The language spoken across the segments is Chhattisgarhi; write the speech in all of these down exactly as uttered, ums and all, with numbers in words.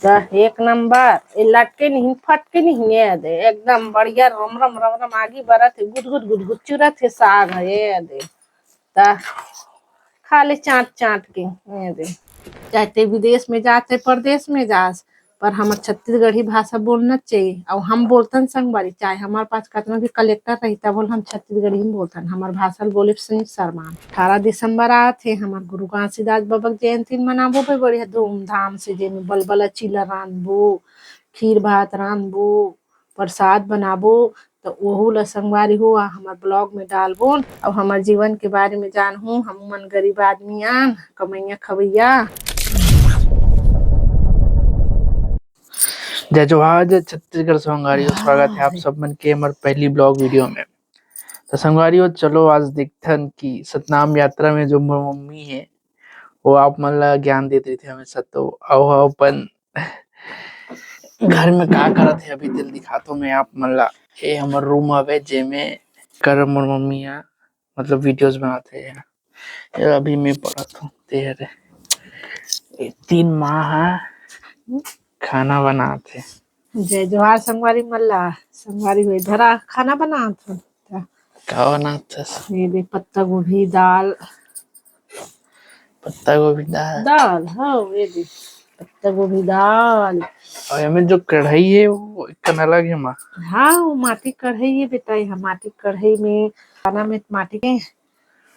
त एक नंबर, ये लटके नहीं, फटके नहीं, ये दे, एकदम बढ़िया, रम रम, रम रम, आगी बरत हे, गुद गुद, गुद गुद चुरत हे साग ह, ये दे। त खा ले चाट चाट के, ये दे। चाहे ते विदेश में जा, चाहे परदेश में जास, पर हमर छत्तीसगढ़ी भाषा बोलना चाहिए। अउ हम बोलथन संगवारी, चाहे हमर पास कतना भी कलेक्टर रही, तब हम छत्तीसगढ़ी में बोलथन। हमर भाषा ल बोले से नहीं शर्मान। अठारह दिसंबर आत हे, हमर गुरु घासीदास बाबा के जयंती मनाबो बे बढ़िया धूमधाम से, जेमे बलबला चीला रांधबो, खीर भात रांधबो, प्रसाद बनाबो, त ओहू ल संगवारी हो आ हमर blog में डालबो। अउ हमर जीवन के बारे में जानहू, हम मन गरीब आदमी आन, कमैया खवैया। जय जोहार, जय छत्तीसगढ़ संगवारी हो, स्वागत है आप सब मन के हमर पहली blog video में। तो संगवारी हो, चलो आज देखथन कि सतनाम यात्रा में जो मोर मम्मी है, वो आप मन ला ज्ञान देत रहिथे हमेशा, तो अउ अपन घर में का करत हे अभी, तेल दिखाथो मैं आप मन ला। ये हमर room हवे, जेमे कर मोर मम्मी ह, मतलब, videos बनात हे। ये अभी मैं पढ़त हूँ, ते हरे, ये तीन माँ ह खाना बनात हे। जय जोहार संगवारी मन ला। संगवारी हो, इधर खाना बनात हूँ। का बनात हस? ये दे पत्ता गोभी दाल। पत्ता गोभी दाल? दाल, हाँ, ये दे पत्ता गोभी दाल। अउ एमे जो कढ़ाई हे, वो एकन अलग हे माँ? हाँ, वो माटी कढ़ाई हे बेटा, ये माटी कढ़ाई में, खाना में माटी के,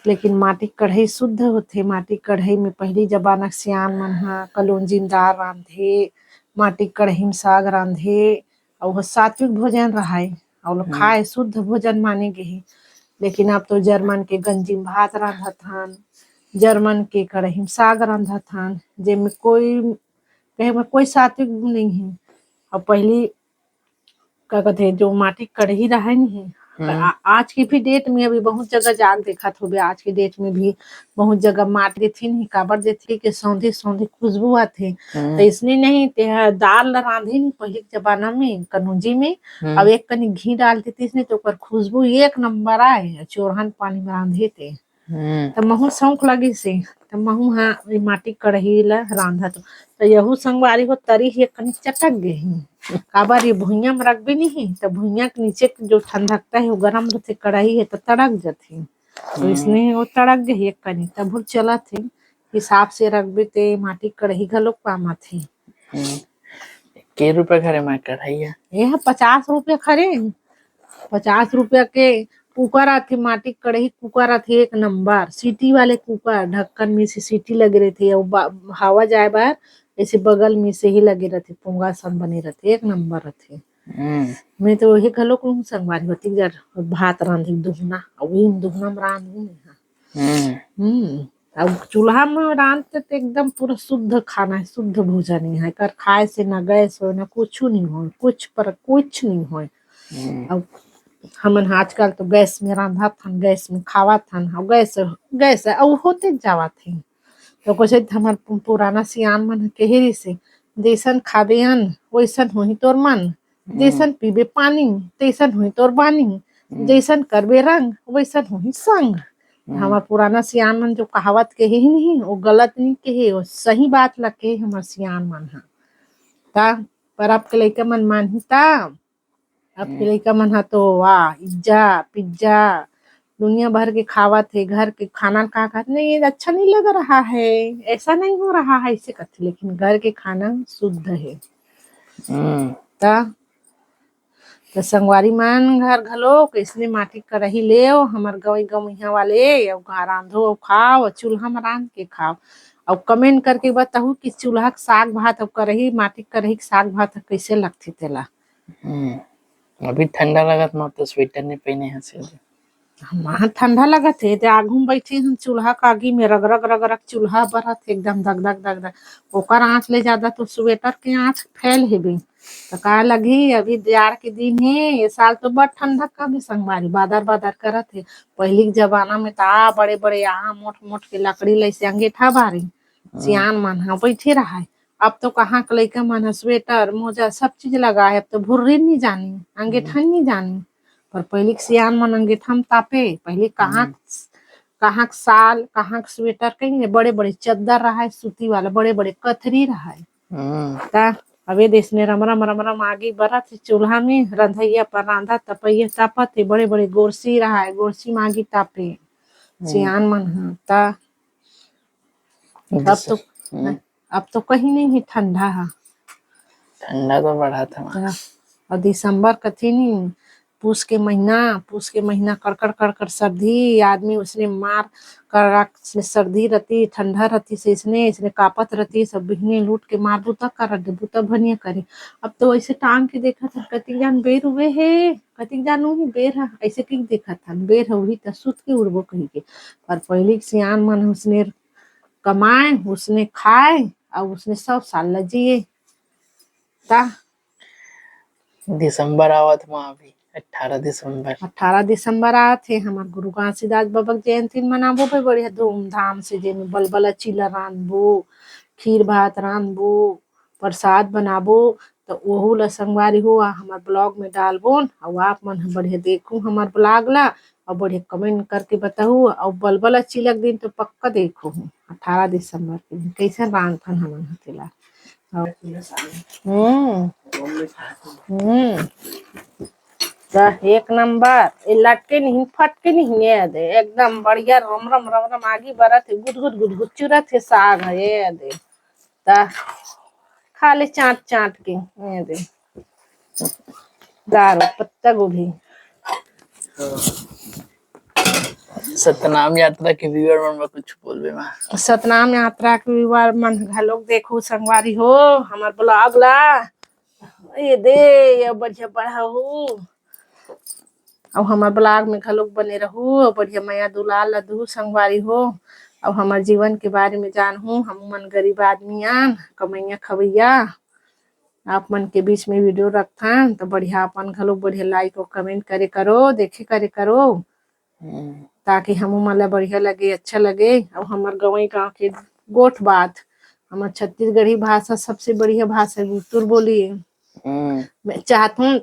लेकिन माटी कढ़ाई शुद्ध होथे। माटी कढ़ाई में पहिली जमाना के सियान मन ह कलौंजी में दाल रांधे, माटी कढ़ाई में साग रांधे, अउ वो सात्विक भोजन रहाय, अउ लोग हम्म। खाए, शुद्ध भोजन माने गे हे। लेकिन अब तो जर्मन के गंजी में भात रांधत हन, जर्मन के कढ़ाई में साग रांधत हन, जेमे कोई, कहे में कोई सात्विक गुण नहीं है। अउ पहिली, का कहते हैं, जो माटी कढ़ाई रहे नहीं है, हम्म। आ-, आज के भी date में अभी बहुत जगह जाके देखत होबे, आज के date में भी बहुत जगह माटी देथे नहीं, काबर देथे के सौंधी सौंधी खुशबू आथे। हम्म। तो इसने नहीं, ते ह दाल ला रांधे नहीं, पहले के जमाना में कनौजी में, हम्म। अब एक कनी घी डाल देतिस नहीं, तो ओकर खुशबू एक नंबर आए, चोरहन पानी में रांधे ते। हम्म। त महू शौक लगिस हे, त महू हा ए माटी कढ़ाई ला रांधत। त यहू संगवारी हो तरी ही एक कनी चटक गे ही। काबर ये भुइयां में रखबे नहीं ही, त भुइयां के नीचे के जो ठंडकता है, वो गरम रहते, कढ़ाई है, त तड़क जाथे। तो हम्म। इसने वो तड़क गे ही एक कनी, तब वो चलत हे। हिसाब से रखबे ते माटी कढ़ाई घलो काम आथे। हम्म। के रुपया खरे माँ कढ़ाई है? ये ह पचास रुपया खरे। पचास रुपया के कुकर आथे, माटी कढ़ाई कुकर आथे, एक नंबर, सीटी वाले कुकर, ढक्कन में से सीटी लगे रहिथे, अउ बा-, हवा जाए बर ऐसे बगल में से ही लगे रहिथे, पोंगा सन बने रहिथे, एक नंबर रहिथे। हम्म। मैं तो वही घलो कहूँ संगवारी होती जर भात रांधी दुहना, अउ वही दुहना में रांधू मैं हा। हम्म। हम्म। अब चूल्हा में रांधते तो एकदम पूरा शुद्ध खाना है, शुद्ध भोजन ही है। एकर खाए से ना गैस होय, ना कुछ नहीं होय, कुछ पर कुछ नहीं होय। हम्म। अब हमन आजकल तो गैस में रांधत हन, गैस में खावत हन, अब गैस, गैस अब होते जावत है। तो कुछ हमर पु-, पुराना सियान मन कहे रहिसे, "जैसन खाबे अन्न, वैसन होही तोर मन।" हम्म। जैसन पीबे पानी, तैसन होही तोर बानी। हम्म। जैसन करबे रंग, वैसन होही संग। हम्म। हमर पुराना सियान मन जो कहावत कहे ही नहीं, वो गलत नहीं कहे, वो सही बात ला कहे हमर सियान मन ह। ता, पर अब के लइका मन मानही ता? अब के हम्म। लइका मन ह तो वाह, इज्जा, पिज्जा, दुनिया भर के खावत हे, घर के खाना का कहत, "नहीं, ये अच्छा नहीं लग रहा है, ऐसा नहीं हो रहा है", ऐसे कहते, लेकिन घर के खाना शुद्ध है। हम्म। ता त संगवारी मन घर घलो कइसने माटी कड़ही लेव, हमर गंवई गंवइहा वाले, अउ गा-, रांधो अउ खाव, अउ चूल्हा म रांध के खाव। अउ comment करके बताहू कि चूल्हा के साग भात अउ कड़ही, माटी कड़ही के साग भात ह कइसे लगथे तेला। हम्म, अभी ठंडा लगत म तो sweater नहीं पहने हस। हाँ, ठंडा लगत हे, ते आगू में बैठे हन चूल्हा के आगी में, रगरग रगरग चूल्हा बरत हे, एकदम दगदग दगदग। ओकर आँच ले ज्यादा तो sweater के आँच फैल हेबे। त का लगही, अभी जाड़ के दिन हे, ये साल तो बड़ ठंडा कम हे संगवारी, बादर बादर करत हे। पहिली के जमाना में त आ बड़े बड़े आ मोट मोट के लकड़ी लइसे अंगेठा बारे, हम्म। सियान मन ह बैठे रहय। अब तो कहाँ के लइका मन ह sweater, मोजा, सब चीज लगाए, अब तो भुर्री नहीं जानी, अंगेठा हम्म। नहीं जानी। पर पहिली के सियान मन अंगेठा म तापे, पहिली कहाँ हम्म। कहाँ के साल, कहाँ के sweater कहिए, बड़े बड़े चद्दर रहय, सूती वाला, बड़े बड़े कथरी रहय। हम्म। त अबे देसने रमरम रमरम आगी बरत हे चूल्हा में, रंधइया पर रांधा तपइया तापत हे, बड़े बड़े गोरसी रहाय, गोरसी में आगी तापे। हम्म। सियान मन ह, ता अब तो, हम्म। अब तो कहीं नहीं है ठंडा है। ठंडा तो बढ़त हे। हाँ। और दिसंबर कथे नहीं, पूस के महीना, पूस के महीना कड़कड़ कड़कड़ सर्दी, आदमी उसने मार कर राख, उसने सर्दी रहती, ठंडा रहती से इसने, इसने कापत रहती, सब बिहने लूट के मार बूता कर दे, बूता भनिया करे। अब तो ऐसे टांग के देखत हन, कतिक जान बेर हुए हे, कतिक जान उही बेर ह, ऐसे कहीं देखत हन, बेर ह उही त सुत के उड़बो कही के। पर पहले के सियान मन उसने कमाए, उसने खाए, और उसने सौ साल ल जिए। ता दिसंबर आवत म अभी, अठारह दिसंबर। अठारह दिसंबर आवत हे, हमर गुरु घासीदास बाबा के जयंती मनाबो बे बढ़िया धूमधाम से, जेमे बलबला चीला रांधबो, खीर भात रांधबो, प्रसाद बनाबो, त ओहू ला संगवारी हो, आ हमर blog में डालबोन, अउ आप मन ह बढ़िया देखहू हमर blog ला, अउ बढ़िया comment करके बताहू, अउ बलबला चीला के दिन तो पक्का देखहू, अठारह दिसंबर के दिन, कइसन रांधथन हमन ह तेला। अउ, हम्म, हम्म, त एक नंबर, ए लटके नहीं, फटके नहीं, ये दे, एकदम बढ़िया, रम रम, रम रम, आगी बरत हे, गुद गुद, गुद गुद चुरत हे साग ह, ये दे। त खा ले चाट चाट के, ये दे। दारू, पत्ता गोभी। सतनाम यात्रा के viewer मन बर कुछ बोलबे माँ। सतनाम यात्रा के viewer मन घलोक देखहू संगवारी हो, हमर blog ला। ये दे, ये बढ़िया बढ़ाहू। अउ हमर blog में घलोक बने रहू, अउ बढ़िया मया दुलार ला दू संगवारी हो, अउ हमर जीवन के बारे में जानहू। हमू मन गरीब आदमी आन, कमैया खवैया, आप मन के बीच में video रखथन, त बढ़िया अपन घलोक बढ़िया like अउ comment करे करो, देखे करे करो, हम्म। ताकि हमू मन ला बढ़िया लगे, अच्छा लगे। अउ हमर गंवई गांव के गोठ बात, हमर छत्तीसगढ़ी भाषा सबसे बढ़िया भाषा हे, गुरतुर बोली। हम्म। मैं चाहत हूँ,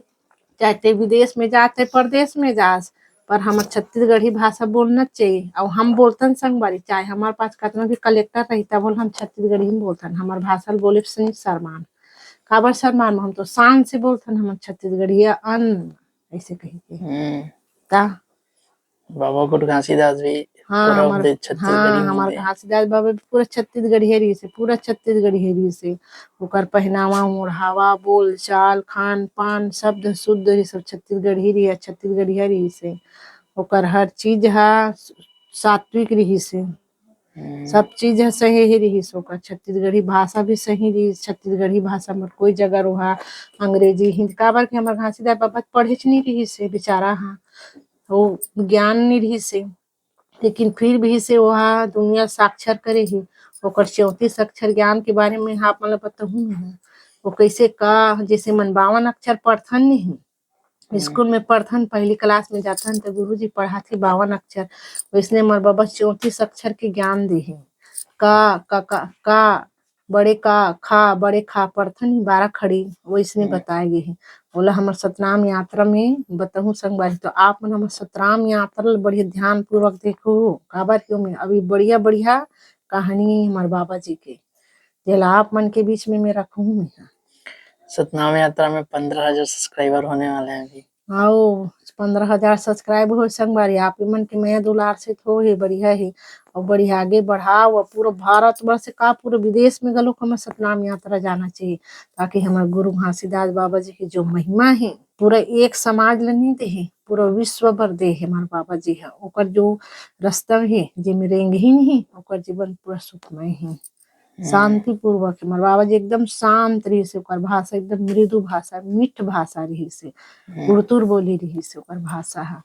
चाहे ते विदेश में जाते, परदेश में जास, पर हमर छत्तीसगढ़ी भाषा बोलना चाहिए। अउ हम बोलथन संगवारी, चाहे हमर पास कतना भी कलेक्टर रही, तब हम छत्तीसगढ़ी में बोलथन। हमर भाषा ल बोले से नहीं शर्मान। काबर शर्मान? हम तो शान से बोलथन, हमर छत्तीसगढ़िया अन, ऐसे कही के। हम्म। ता बाबा गुरु घासीदास भी हाँ, पूरा हमर, उपदेश छत्तीसगढ़ी हाँ, में हमर दे। घासीदास बाबा भी पूरा छत्तीसगढ़िया रहिस हे, पूरा छत्तीसगढ़िया रहिस हे। ओकर पहनावा, ओढ़ावा, बोलचाल, खान पान, शब्द शुद्ध, ये सब छत्तीसगढ़ी रहिस, छत्तीसगढ़िया रहिस हे। ओकर हर चीज ह सात्विक रहिस हे। हम्म। सब चीज ह सही ही रहिस ओकर। छत्तीसगढ़ी भाषा भी सही रहिस। छत्तीसगढ़ी भाषा में कोई जगह रोहा अंग्रेजी, हिंदी, काबर के हमर घासीदास बाबा पढ़ेच नहीं रहिस हे बेचारा ह, वो ज्ञान नहीं रहिस हे। लेकिन फिर भी से ओहा दुनिया साक्षर करे हे। ओकर चौंतीस अक्षर ज्ञान के बारे में आप मन ल बताहूँ मैं। वो कैसे का, जैसे मन बावन अक्षर पढ़थन नहीं, हम्म। स्कूल में पढ़थन, पहली क्लास में जाथन, त गुरुजी पढ़ाथे बावन अक्षर। वैसने हमर बाबा चौंतीस अक्षर के ज्ञान दे हे। का, का, का, का, बड़े का, खा, बड़े खा, पढ़थन ही बारह खड़ी, वैसने हम्म। बताए गे हे। ओला हमर सतनाम यात्रा में बताहूँ संगवारी, तो आप मन हमर सतनाम यात्रा ल बढ़िया ध्यानपूर्वक देखो, काबर कि ओमे अभी बढ़िया बढ़िया कहानी हे हमर बाबा जी के, जेला आप मन के बीच में मैं रखहूँ मैं ह। सतनाम यात्रा में पन्द्रह हजार subscriber होने वाले हैं अभी। आओ, पन्द्रह हजार subscribe हो संगवारी, आप मन के मया दुलार से तो हे, बढ़िया हे, अउ बढ़िया आगे बढ़ाओ। अउ पूरा भारत वर्ष का पूरा विदेश में घलोक हमर सतनाम यात्रा जाना चाहिए, ताकि हमर गुरु घासीदास बाबा जी के जो महिमा हे, पूरा एक समाज ल नहीं दे हे, पूरा विश्व भर दे हे हमर बाबा जी ह। ओकर जो रास्ता हे, जेमे रेंगही नहीं, ओकर जीवन पूरा सुखमय हे। हम्म। शांतिपूर्वक हे। हमर बाबा जी एकदम शांत रहिस हे, ओकर भाषा एकदम मृदु भाषा, मीठ भाषा रहिस हे, हम्म। गुरतुर बोली रहिस हे ओकर भाषा ह।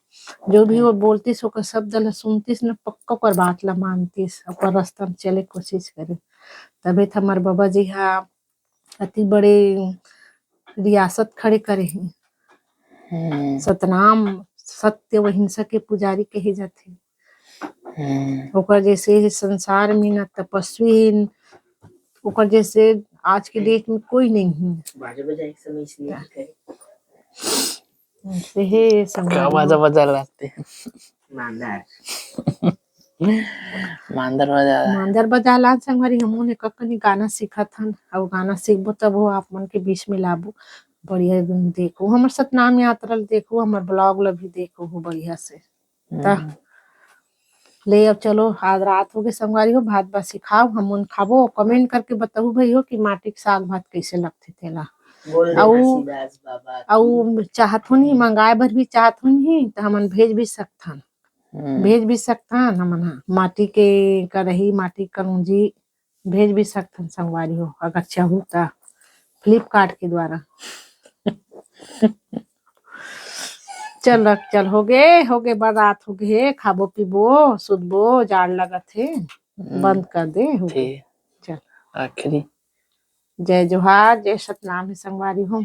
जो भी हम्म। वो बोलतिस, ओकर शब्द ल सुनतिस न, पक्का ओकर बात ल मानतिस, ओकर रास्ता म चले के कोशिश करे। तभे त हमर बाबा जी ह अति बड़े रियासत खड़े करे हे। हम्म। सतनाम, सत्य अहिंसा के पुजारी कहे जाथे। हम्म। ओकर जैसे हे संसार में न तपस्वी हे, ओकर जैसे आज के date में कोई नहीं है। बाजा बजाए के समय इसलिए लिखे। से हे का संगवारी बाजा हो। बजा रहा थे? मांदा। मांदर बजा। मांदर बजा लान संगवारी, हमन एक कनी गाना सीखत हन, अउ गाना सीखबो तब वो आप मन के बीच में लाबो। बढ़िया एकदम देखो, हमर सतनाम यात्रा ल देखो, हमर vlog ल भी देखो हो बढ़िया से। त हम्म। ले अब चलो, आज रात हो गए संगवारी हो, भात बासी खाओ, हमन खाबो। Comment करके बताओ भाई हो कि माटी के साग भात कैसे लगथे तेला। बोल दे अउ, घसीदास बाबा की। अउ चाहत होनी, मंगाए बर भी चाहत होनी, त हमन भेज भी सकथन। हम्म। भेज भी सकथन हमन ह। माटी के कढ़ाई, माटी के कलौंजी भेज भी सकथन संगवारी हो, अगर चाहू त Flipkart के द्वारा। चल रख, चल, हो गे, हो गे, बड़ रात हो गे, खाबो पीबो, सुतबो, जाड़ लगत हे, हम्म। बंद कर दे, हो गे। ठीक। चल। आखिरी। जय जोहार, जय सतनाम हे संगवारी हो।